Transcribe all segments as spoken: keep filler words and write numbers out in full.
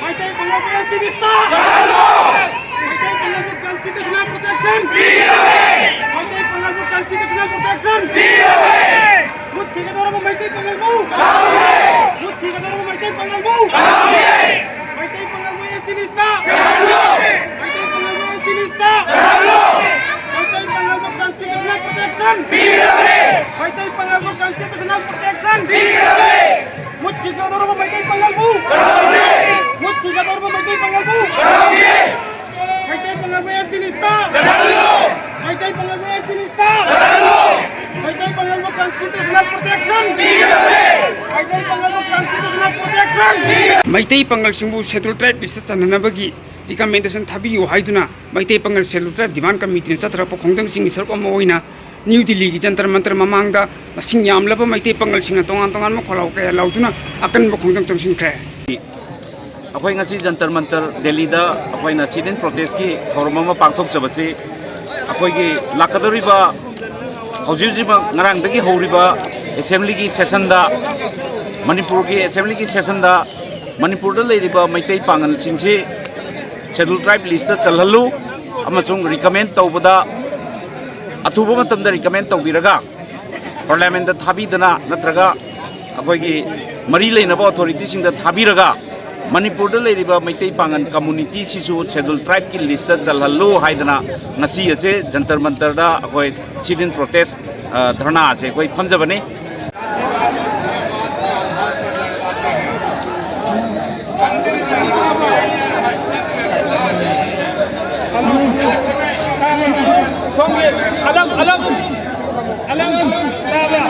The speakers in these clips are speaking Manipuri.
ꯃꯩꯇꯩ ꯄꯥꯉꯜꯕꯨ ꯑꯦꯁ ꯇꯤ ꯂꯤꯁꯇ! ꯃꯩꯇꯩ ꯄꯥꯉꯜꯕꯨ ꯀꯟꯁꯇꯤꯇ꯭ꯌꯨꯁꯅꯦꯜ ꯄ꯭ꯔꯣꯇꯦꯛꯁꯟ! ꯃꯩꯇꯩ ꯄꯥꯉꯜꯕꯨ ꯀꯟꯁꯇꯤꯇ꯭ꯌꯨꯁꯅꯦꯜ ꯄ꯭ꯔꯣꯇꯦꯛꯁꯟ! ꯃꯨꯠꯈꯤꯒꯗꯧꯔꯕ ꯃꯩꯇꯩ ꯄꯥꯉꯜꯕꯨ! ꯃꯨꯠꯈꯤꯒꯗꯧꯔꯕ ꯃꯩꯇꯩ ꯄꯥꯉꯜꯕꯨ! ꯃꯩꯇꯩ ꯄꯥꯉꯜꯕꯨ ꯑꯦꯁ ꯇꯤ ꯂꯤꯁꯇ! ꯃꯩꯇꯩ ꯄꯥꯉꯜꯕꯨ ꯑꯦꯁ ꯇꯤ ꯂꯤꯁꯇ! ꯃꯩꯇꯩ ꯄꯥꯉꯜꯕꯨ ꯀꯟꯁꯇꯤꯇ꯭ꯌꯨꯁꯅꯦꯜ ꯄ꯭ꯔꯣꯇꯦꯛꯁꯟ! ꯃꯩꯇꯩ ꯄꯥꯉꯜꯕꯨ ꯀꯟꯁꯇꯤꯇ꯭ꯌꯨꯁꯅꯦꯜ ꯄ꯭ꯔꯣꯇꯦꯛꯁꯟ! ꯃꯨꯠꯈꯤꯒꯗꯧꯔꯕ ꯃꯩꯇꯩ ꯄꯥꯉꯜꯕꯨ! ꯃꯨꯠꯈꯤꯒꯗꯧꯔꯕ ꯃꯩꯇꯩ ꯄꯥꯉꯜꯕꯨ! ꯃꯩꯇꯩ ꯄꯥꯉꯜꯕꯨ ꯑꯦꯁ ꯇꯤ ꯂꯤꯁꯇ! ꯃꯩꯇꯩ ꯄꯥꯉꯜꯕꯨ ꯑꯦꯁ ꯇꯤ ꯂꯤꯁꯇ! ꯃꯩꯇꯩ ꯄꯥꯉꯜꯕꯨ ꯀꯟꯁꯇꯤꯇ꯭ꯌꯨꯁꯅꯦꯜ ꯄ꯭ꯔꯣꯇꯦꯛꯁꯟ! ꯃꯩꯇꯩ ꯄꯥꯉꯜꯕꯨ ꯀꯟꯁꯇꯤꯇ꯭ꯌꯨꯁꯅꯦꯜ ꯄ꯭ꯔꯣꯇꯦꯛꯁꯟ! ꯃꯩꯇꯩ ꯄꯥꯉꯜꯁꯤꯡꯕꯨ ꯁꯦꯗ꯭ꯌꯨꯜ ꯇ꯭ꯔꯥꯏꯕ ꯂꯤꯁꯇ ꯆꯟꯅꯅꯕꯒꯤ ꯔꯤꯀꯃꯦꯟꯗꯦꯁꯟ ꯊꯥꯕꯤꯌꯨ ꯍꯥꯏꯗꯨꯅ ꯃꯩꯇꯩ ꯄꯥꯉꯜ ꯁꯦꯗ꯭ꯌꯨꯜ ꯇ꯭ꯔꯥꯏꯕ ꯗꯤꯃꯥꯟ ꯀꯃꯤꯇꯤꯅ ꯆꯠꯊꯔꯛꯄ ꯈꯣꯡꯖꯪꯁꯤꯡꯒꯤ ꯁꯔꯨꯛ ꯑꯃ ꯑꯣꯏꯅ ꯅ꯭ꯌꯨ ꯗꯤꯜꯂꯤꯒꯤ ꯖꯟꯇꯔ ꯃꯟꯇꯔ ꯃꯃꯥꯡꯗ ꯃꯁꯤꯡ ꯌꯥꯝꯂꯕ ꯃꯩꯇꯩ ꯄꯥꯉꯜꯁꯤꯡꯅ ꯇꯣꯉꯥꯟ ꯇꯣꯉꯥꯟꯕ ꯈꯣꯜꯂꯥꯎ ꯀꯌꯥ ꯂꯥꯎꯗꯨꯅ ꯑꯀꯟꯕ ꯈꯣꯡꯖꯪ ꯆꯪꯁꯤꯟꯈ꯭ꯔꯦ꯫ ꯑꯩꯈꯣꯏ ꯉꯁꯤ ꯖꯟꯇꯔ ꯃꯟꯇꯔ ꯗꯦꯜꯂꯤꯗ ꯑꯩꯈꯣꯏꯅ ꯁꯤꯠ ꯏꯟ ꯄ꯭ꯔꯣꯇꯦꯁꯀꯤ ꯊꯧꯔꯝ ꯑꯃ ꯄꯥꯡꯊꯣꯛꯆꯕꯁꯤ ꯑꯩꯈꯣꯏꯒꯤ ꯂꯥꯛꯀꯗꯧꯔꯤꯕ, ꯍꯧꯖꯤꯛ ꯍꯧꯖꯤꯛꯃꯛ ꯉꯔꯥꯡꯗꯒꯤ ꯍꯧꯔꯤꯕ ꯑꯦꯁꯦꯝꯕ꯭ꯂꯤꯒꯤ ꯁꯦꯁꯟꯗ, ꯃꯅꯤꯄꯨꯔꯒꯤ ꯑꯦꯁꯦꯝꯕ꯭ꯂꯤꯒꯤ ꯁꯦꯁꯟꯗ ꯃꯅꯤꯄꯨꯔꯗ ꯂꯩꯔꯤꯕ ꯃꯩꯇꯩ ꯄꯥꯉꯜꯁꯤꯡꯁꯤ ꯁꯦꯗ꯭ꯌꯨꯜ ꯇ꯭ꯔꯥꯏꯕ ꯂꯤꯁꯇ ꯆꯜꯍꯜꯂꯨ ꯑꯃꯁꯨꯡ ꯔꯤꯀꯃꯦꯟ ꯇꯧꯕꯗ, ꯑꯊꯨꯕ ꯃꯇꯝꯗ ꯔꯤꯀꯃꯦꯟ ꯇꯧꯕꯤꯔꯒ ꯄꯥꯔꯂꯤꯌꯥꯃꯦꯟꯗ ꯊꯥꯕꯤꯗꯅ ꯅꯠꯇ꯭ꯔꯒ ꯑꯩꯈꯣꯏꯒꯤ ꯃꯔꯤ ꯂꯩꯅꯕ ꯑꯣꯊꯣꯔꯤꯇꯤꯁꯤꯡꯗ ꯊꯥꯕꯤꯔꯒ ꯃꯅꯤꯄꯨꯔꯗ ꯂꯩꯔꯤꯕ ꯃꯩꯇꯩ ꯄꯥꯉꯜ ꯀꯝꯃꯨꯅꯤꯇꯤꯁꯤꯁꯨ ꯁꯦꯗ꯭ꯌꯨꯜ ꯇ꯭ꯔꯥꯏꯕꯀꯤ ꯂꯤꯁꯇ ꯆꯜꯍꯜꯂꯨ ꯍꯥꯏꯗꯅ ꯉꯁꯤ ꯑꯁꯦ ꯖꯟꯇꯔ ꯃꯟꯇꯔꯗ ꯑꯩꯈꯣꯏ ꯁꯤꯠ ꯏꯟ ꯄ꯭ꯔꯣꯇꯦꯁ, ꯑ, ꯙꯔꯅꯥ ꯑꯁꯦ ꯑꯩꯈꯣꯏ ꯐꯝꯖꯕꯅꯤ꯫ ꯁꯣꯝꯒꯤ ꯑꯂꯪ, ꯑꯂꯪ, ꯑꯂꯪ ꯇꯥꯕ꯭ꯔꯥ?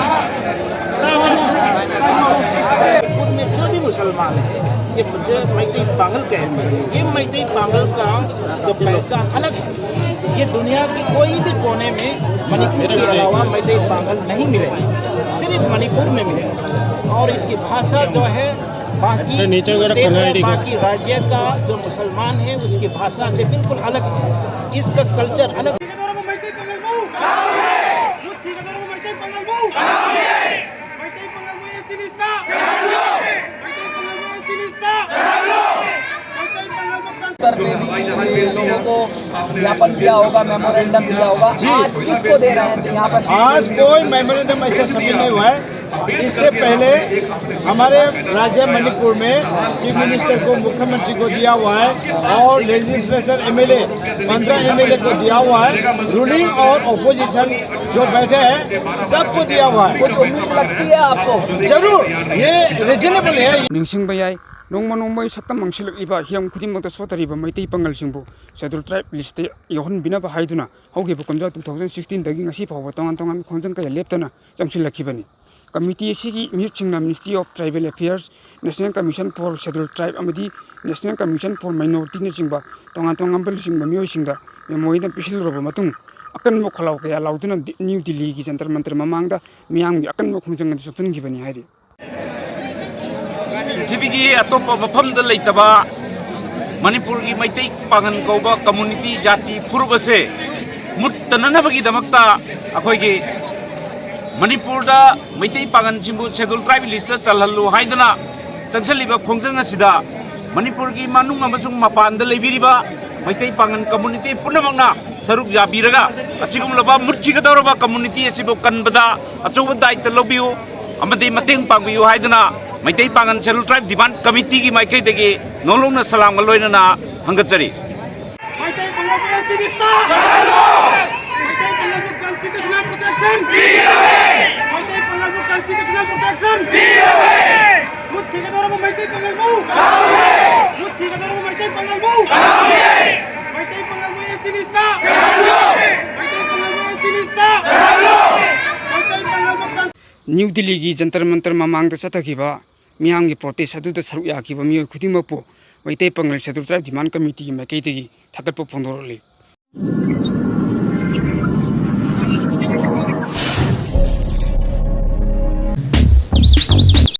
ꯇꯥꯕ꯭ꯔꯥ? ꯃꯅꯤꯄꯨꯔ ꯃꯦ ꯖꯣ ꯚꯤ ꯃꯨꯁꯜꯃꯥꯟ ꯍꯦ, ꯌꯦ ꯃꯨꯖꯦ ꯃꯩꯇꯩ ꯄꯥꯉꯜ ꯀꯍꯦ, ꯌꯦ ꯃꯩꯇꯩ ꯄꯥꯉꯜ ꯀꯥ ꯖꯣ ꯄꯦꯍꯆꯥꯟ ꯑꯂꯒ ꯍꯦ꯫ ये दुनिया के कोई भी कोने में मणिपुर के अलावा मैतेई पांगल नहीं मिले, सिर्फ मणिपुर में मिले। और इसकी भाषा जो है बाकी स्टेट का, बाकी राज्य का जो मुसलमान है उसकी भाषा से बिल्कुल अलग है, इसका कल्चर अलग। ꯃꯩꯇꯩ ꯄꯥꯉꯜꯕꯨ! ꯃꯨꯠꯈꯤꯒꯗꯧꯔꯕ ꯃꯩꯇꯩ ꯄꯥꯉꯜꯕꯨ! ꯃꯩꯇꯩ ꯄꯥꯉꯜꯕꯨ ꯑꯦꯁ ꯇꯤ ꯂꯤꯁꯇ! ꯃꯩꯇꯩ ꯄꯥꯉꯜꯕꯨ ꯑꯦꯁ ꯇꯤ ꯂꯤꯁꯇ! में भी लोगों को ज्ञापन दिया होगा, मेमोरेंडम दिया होगा। आज किसको दे रहे हैं यहाँ पर? आज कोई मेमोरेंडम ऐसा सबमिट नहीं हुआ है। इससे पहले हमारे राज्य मणिपुर में चीफ मिनिस्टर को, मुख्यमंत्री को दिया हुआ है और लेजिस्लेचर एमएलए, पंद्रह एमएलए को दिया हुआ है। रूलिंग और अपोजिशन जो बैठे हैं, सबको दिया हुआ है। कुछ उम्मीद लगती है आपको? जरूर, ये रीजनेबल है। ꯅꯤꯡꯁꯤꯡꯕ ꯌꯥꯏ, ꯅꯣꯡꯃ ꯅꯣꯡꯃꯒꯤ ꯁꯛꯇꯝ ꯃꯥꯡꯁꯤꯜꯂꯛꯂꯤꯕ ꯍꯤꯔꯝ ꯈꯨꯗꯤꯡꯃꯛꯇ ꯁꯣꯠꯊꯔꯤꯕ ꯃꯩꯇꯩ ꯄꯥꯉꯜꯁꯤꯡꯕꯨ ꯁꯦꯗꯨꯜ ꯇ꯭ꯔꯥꯏꯕ ꯂꯤꯁꯇ ꯌꯥꯎꯍꯟꯕꯤꯅꯕ ꯍꯥꯏꯗꯨꯅ ꯍꯧꯈꯤꯕ ꯀꯨꯝꯖꯥ ꯇꯨ ꯊꯥꯎꯖꯟ ꯁꯤꯛꯁꯇꯤꯟꯗꯒꯤ ꯉꯁꯤ ꯐꯥꯎꯕ ꯇꯣꯉꯥꯟ ꯇꯣꯉꯥꯟꯕ ꯈꯣꯡꯖꯪ ꯀꯌꯥ ꯂꯦꯞꯇꯅ ꯆꯪꯁꯤꯜꯂꯛꯈꯤꯕꯅꯤ꯫ ꯀꯃꯤꯇꯤ ꯑꯁꯤꯒꯤ ꯃꯤꯍꯨꯠꯁꯤꯡꯅ Ministry of Tribal Affairs, National Commission for Scheduled Tribe ꯑꯃꯗꯤ National Commission for Minority ꯅꯆꯤꯡꯕ ꯇꯣꯉꯥꯟ ꯇꯣꯉꯥꯟꯕ ꯂꯨꯆꯤꯡꯕ ꯃꯤꯑꯣꯏꯁꯤꯡꯗ ꯃꯦꯃꯣꯔꯦꯟꯗꯝ ꯄꯤꯁꯤꯜꯂꯨꯔꯕ ꯃꯇꯨꯡ, ꯑꯀꯟꯕ ꯈꯣꯜꯂꯥꯎ ꯀꯌꯥ ꯂꯥꯎꯗꯨꯅ ꯗꯤ-, ꯅ꯭ꯌꯨ ꯗꯤꯜꯂꯤꯒꯤ ꯖꯟꯇꯔ ꯃꯟꯇꯔ ꯃꯃꯥꯡꯗ ꯃꯤꯌꯥꯝꯒꯤ ꯑꯀꯟꯕ ꯈꯣꯡꯖꯪ ꯑꯗꯨ ꯆꯣꯛꯁꯤꯟꯈꯤꯕꯅꯤ ꯍꯥꯏꯔꯤ꯫ ꯄ꯭ꯔꯤꯊꯤꯕꯤꯒꯤ ꯑꯇꯣꯞꯄ ꯃꯐꯝꯗ ꯂꯩꯇꯕ ꯃꯅꯤꯄꯨꯔꯒꯤ ꯃꯩꯇꯩ ꯄꯥꯉꯟ ꯀꯧꯕ ꯀꯝꯃꯨꯅꯤꯇꯤ, ꯖꯥꯇꯤ ꯐꯨꯔꯨꯞ ꯑꯁꯦ ꯃꯨꯠꯇꯅꯅꯕꯒꯤꯗꯃꯛꯇ ꯑꯩꯈꯣꯏꯒꯤ ꯃꯅꯤꯄꯨꯔꯗ ꯃꯩꯇꯩ ꯄꯥꯉꯟꯁꯤꯡꯕꯨ ꯁꯦꯗꯨꯜ ꯇ꯭ꯔꯥꯏꯕ ꯂꯤꯁꯇ ꯆꯜꯍꯜꯂꯨ ꯍꯥꯏꯗꯨꯅ ꯆꯪꯁꯤꯜꯂꯤꯕ ꯈꯣꯡꯖꯪ ꯑꯁꯤꯗ ꯃꯅꯤꯄꯨꯔꯒꯤ ꯃꯅꯨꯡ ꯑꯃꯁꯨꯡ ꯃꯄꯥꯟꯗ ꯂꯩꯕꯤꯔꯤꯕ ꯃꯩꯇꯩ ꯄꯥꯉꯟ ꯀꯝꯃꯨꯅꯤꯇꯤ ꯄꯨꯝꯅꯃꯛꯅ ꯁꯔꯨꯛ ꯌꯥꯕꯤꯔꯒ ꯑꯁꯤꯒꯨꯝꯂꯕ ꯃꯨꯠꯈꯤꯒꯗꯧꯔꯕ ꯀꯝꯃꯨꯅꯤꯇꯤ ꯑꯁꯤꯕꯨ ꯀꯟꯕꯗ ꯑꯆꯧꯕ ꯗꯥꯌꯤꯠꯇ ꯂꯧꯕꯤꯌꯨ ꯑꯃꯗꯤ ꯃꯇꯦꯡ ꯄꯥꯡꯕꯤꯌꯨ ꯍꯥꯏꯗꯨꯅ ꯃꯩꯇꯩ ꯄꯥꯉꯟ ꯁꯦꯗꯨꯜ ꯇ꯭ꯔꯥꯏꯕ ꯗꯤꯃꯥꯟ ꯀꯃꯤꯇꯤꯒꯤ ꯃꯥꯏꯀꯩꯗꯒꯤ ꯅꯣꯡꯂꯧꯅ ꯁꯂꯥꯝꯒ ꯂꯣꯏꯅꯅ ꯍꯪꯒꯠꯆꯔꯤ꯫ ꯃꯩꯇꯩ ꯄꯥꯉꯜꯕꯨ ꯑꯦꯁ ꯇꯤ ꯂꯤꯁꯇ! ꯃꯩꯇꯩ ꯄꯥꯉꯜꯕꯨ ꯀꯟꯁꯇꯤꯇ꯭ꯌꯨꯁꯅꯦꯜ ꯄ꯭ꯔꯣꯇꯦꯛꯁꯟ! ꯃꯩꯇꯩ ꯄꯥꯉꯜꯕꯨ ꯀꯟꯁꯇꯤꯇ꯭ꯌꯨꯁꯅꯦꯜ ꯄ꯭ꯔꯣꯇꯦꯛꯁꯟ! ꯃꯨꯠꯈꯤꯒꯗꯧꯔꯕ ꯃꯩꯇꯩ ꯄꯥꯉꯜꯕꯨ! ꯃꯨꯠꯈꯤꯒꯗꯧꯔꯕ ꯃꯩꯇꯩ ꯄꯥꯉꯜꯕꯨ! ꯃꯩꯇꯩ ꯄꯥꯉꯜꯕꯨ ꯑꯦꯁ ꯇꯤ ꯂꯤꯁꯇ! ꯃꯩꯇꯩ ꯄꯥꯉꯜꯕꯨ ꯑꯦꯁ ꯇꯤ ꯂꯤꯁꯇ! ꯃꯩꯇꯩ ꯄꯥꯉꯜꯕꯨ ꯀꯟ- ꯅ꯭ꯌꯨ ꯗꯤꯜꯂꯤꯒꯤ ꯖꯟꯇꯔ ꯃꯟꯇꯔ ꯃꯃꯥꯡꯗ ꯆꯠꯊꯈꯤꯕ ꯃꯤꯌꯥꯝꯒꯤ ꯄ꯭ꯔꯣꯇꯦꯁ ꯑꯗꯨꯗ ꯁꯔꯨꯛ ꯌꯥꯈꯤꯕ ꯃꯤꯑꯣꯏ ꯈꯨꯗꯤꯡꯃꯛꯄꯨ ꯃꯩꯇꯩ ꯄꯥꯉꯜ ꯁꯦꯗꯨꯜ ꯇ꯭ꯔꯥꯏꯕ ꯗꯤꯃꯥꯟ ꯀꯃꯤꯇꯤꯒꯤ ꯃꯥꯏꯀꯩꯗꯒꯤ ꯊꯥꯒꯠꯄ ꯐꯣꯡꯗꯣꯔꯛꯂꯤ꯫